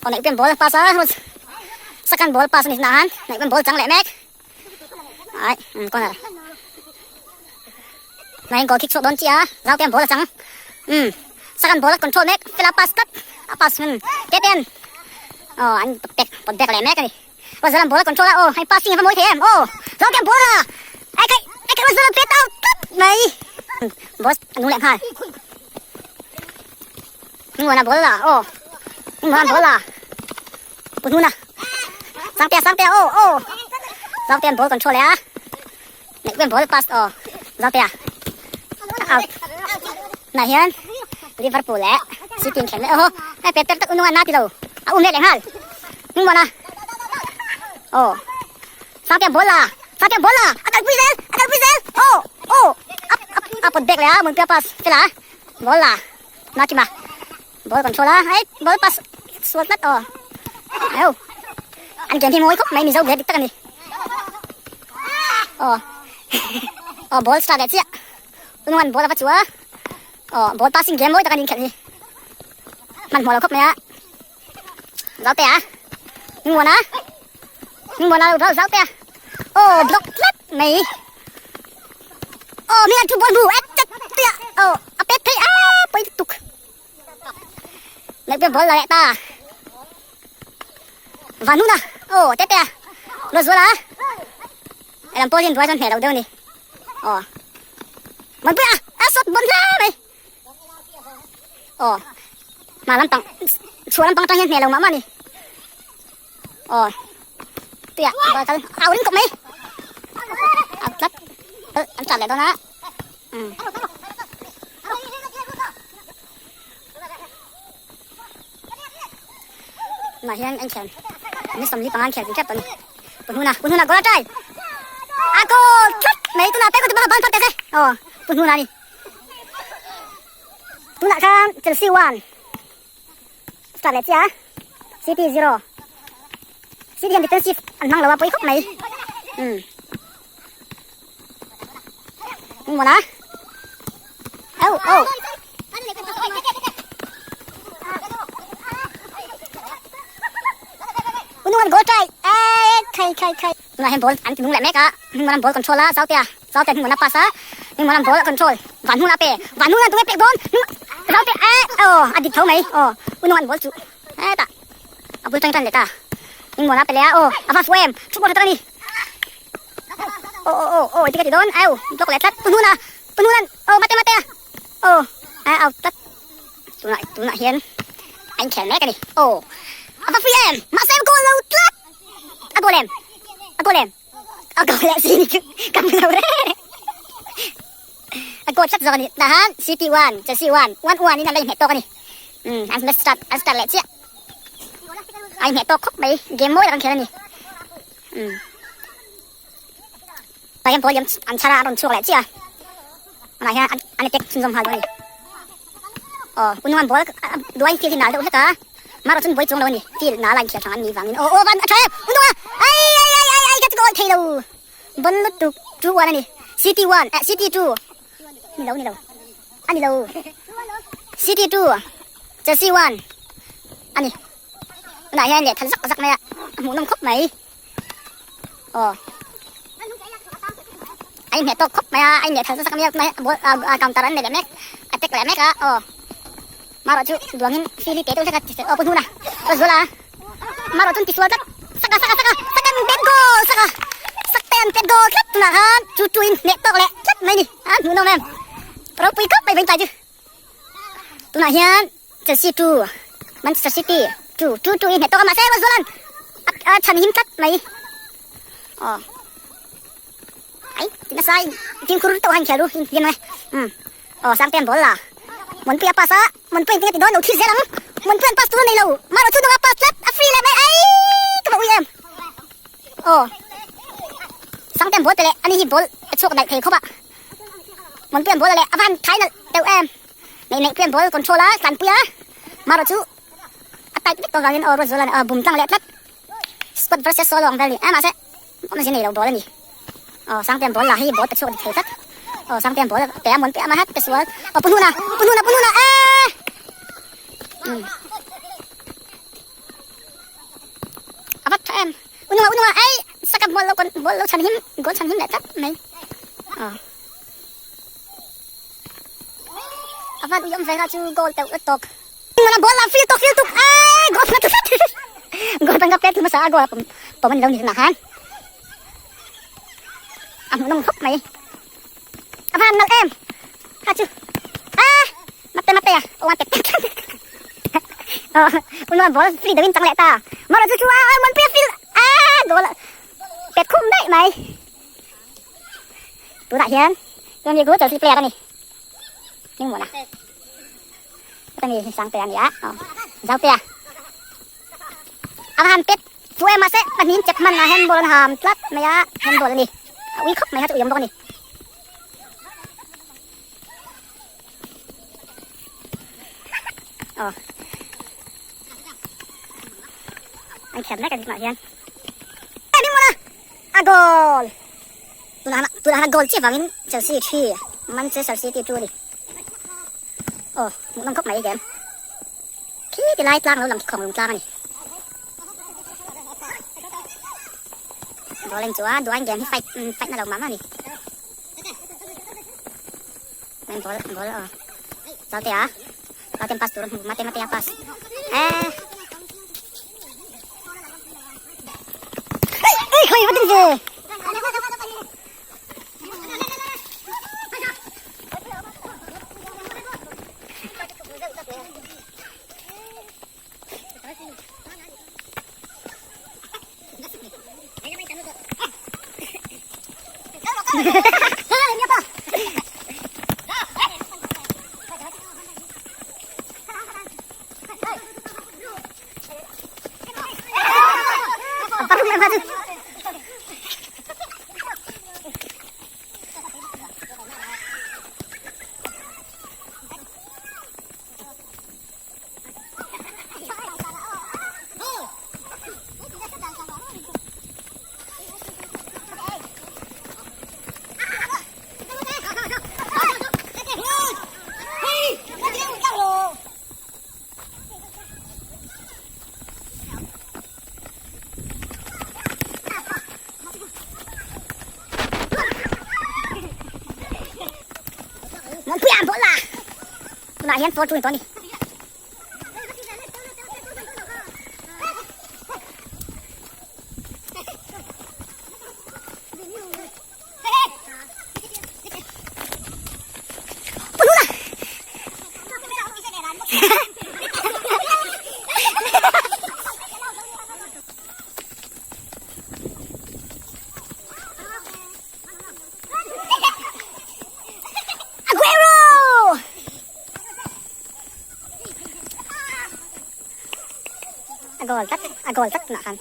Aw neih pian ball a pass a second ball pass a ni tah han neih pian ball chang leh mek ai um corner nai goal kick chhuak dawn chiah a zau te ball a chang um second ball a control mek fela pass tlat a pass hun te ten aw an pek pawt back leh mek a ni aw zalam ball a control a aw hei passing a va mawi thei em aw zau te ball a ai kai ai kai zalam pet out tlat mai ball a nung leh nghal. Hmingmuana ball la aw Hmingmuana ball la Pu Hnuna Sangtea Sangtea aw aw Zautean ball control leh a Neihpuian ball pass aw Zautea out Tunah hian Liverpool leh City in khelh mek aw hei pet per tak ununga na ti lo a um let leh nghal Hmingmuana aw Sangtea ball la Sangtea ball la a kalpui zel a kalpui zel aw aw a pawt back leh a Hmunpuia pass fela ball la. Nakima ball control a hei ball pass sual tlat aw au an game hi mawi khawp mai mizo ber dik tak ani aw aw ball start leh chiah unungan ball ava chua aw ball passing game mawi tak ani inkhelh hi hmanhmawh lo khawp mai a zau te a hmingmuana hmingmuana lo zau te a aw block tlat mai Aw mi an thu ball hmu et tet tia aw a pet phei a pawi lutuk Neih pia ball la leh ta Van hun a aw te te a Lo zual a Helam pawh hian buai chuan hneh loh deuh a ni aw Manpui a a sawt bawn hle mai aw Hma lampang chhuah lampang atang hian hneh lo mah mah a ni Aw tuiah ball kal au ring khawp mai a tlat an tlat leh dawn a umm tunah hian an khian ni 45 an khian tep tawh a ni pu hnuna pu hnuna goal a try a goal tlat mai tunah pek bang ban phawt teh se aw pu hnuna a ni tunah khan Chelsea 1 Start leh chiah a, City 0. City hian defensive an hmang lo a pawi khawp mai. Umm. Engmaw na? Au au. Unungan goal try. Eh khai khai khai. Tunah hian ball an ti nung leh mek a. Hmingmuan an ball control a, Zautea. Zautea Hmingmuan a pass a. Hmingmuan an ball a control. Van hnung a pe. Van hnung a tunge pek dawn. Zautea eh aw a dik tho mai. Aw Unungan an ball chu hetah a bul tang tan leh ta. Hmingmuan a pe leh a aw a va fuh em. Thu pawh tha tak a ni. Aw aw aw aw engtin ka ti dawn. Au block leh tlat. Pu Hnuna Pu Hnunan aw mate mate a. Aw a out tlat. Tunah tunah hian a inkhel mek a ni. Aw a va free em mahse a goal lo tlat. A goal em a goal em a goal leh si ni chu ka hmu lo reng reng. A goal tlat zawk a ni. Tah han City 1 Chelsea 1 1 1 in an la inhmeh tawk a ni. Umm an start an start leh chiah. A inhmeh tawk khawp mai game mawi tak an khel a ni. Umm tah hian ball liam an chhar a an rawn chhuak leh chiah a tunah hian an attack chhunzawm nghal dawn a ni aw unungan ball duai field hi nal deuh hlek a marawh chuan buai chuang lo a ni field nal a inkhel thang an nih vangin aw aw van a tha em ununga ai ai ai ai ai ka chu ka awih thei lo bon lutuk 2 1 a ni city 1 eh city 2 ni lo ni lo a ni lo city 2 chelsea 1 a ni tunah hian lehthal zak zak mai a a hmuhnawm khawp mai. Aw a inhmeh tawk khawp mai a a inleh thal zak ania tunah hian ball a counter an nei leh mek a tek leh mek a aw marawh chu duangin fili teh deuh hlek a ti aw pu hnuna aw zual a marawh chuan tisual tlat saka saka saka saka an pet goal saka sak te an pet goal tlat tunah khan chu chu in hmeh tawk leh tlat mai ni a hmuhnawm em ropui khawp mai vawiin tlai chu tunah hian Chelsea 2 Manchester City 2 2 2 in hmeh tawk a mahse Ruazuala'n a chhan him tlat mai aw ai ti nasa in fimkhur tawh a inkhel ru in hliam ang e umm aw Sangtea'n ball la Muanpuia pass a Muanpuia engtin nge ti dawn lo thil zel ang Muanpuia'n pass tur a nei lo mahrawh chu nunga pass tlat a free leh mai ai ka va ui em aw Sangtea'n ball pe leh ani hi ball a chhuak daih thei khawp a Muanpuia'n ball a leh a van thai nalh deuh em. Neih neih pian ball control a tlanpui a marawh chu a tight vek tawh vangin aw Ruatzuala'n a bum tlang leh tlat squad versus solo ang vel ni a mahse awmzia nei lo ball a ni aw Sangtea'n ball la hei ball pe chhuak dik thei tlat aw Sangtea'n ball pe a Muanpuia a hat pe sual aw Pu Hnuna Pu Hnuna Pu Hnuna eee. ball lo chhan him goal chhan him leh tlat mai aw a van ui awm ve kha chu goal teuh a tawk Hmuna ball a field tuk field tuk eee goal hma tlat goal panga pet hmasa a goal a pawm pawm a ni lo ni tunah khan a hmuhnawm khawp mai a van nalh em kha chu eee mate mate a aw a pet tlat aw unua ball free deuhin chang leh ta marawh chu chu a muanpui a field eee goal pet khum daih mai tunah hian chuan hi Chelsea player a ni hmingmuna. Ka ni Sangtea a ni a, aw Zautea a va han pet chu em mahse pahnih chep hman a handball an ham tlat mai a, handball a ni a ui khawp mai kha chu ui awm bawk a ni. Aw an khelh mek a ni tunah hian e ding mawla a goal tunah tunah hian a goal chiah vangin Chelsea thi Manchester City chu a ni. Aw hmuhnawm khawp mai game khi ti lai tlang lo lang khi khawnglung tlang a ni ball en chu a duain game hi fight fight na lo mah mah a ni main ball ball aw zaute a zaute pass tur a hmu mate mate a pass eh ei khai va ding ve. Muanpuia an bawlh la tunah hian 4-2 in tawh a ni. Aguero! A goal tlat, a goal tlat tunah khan.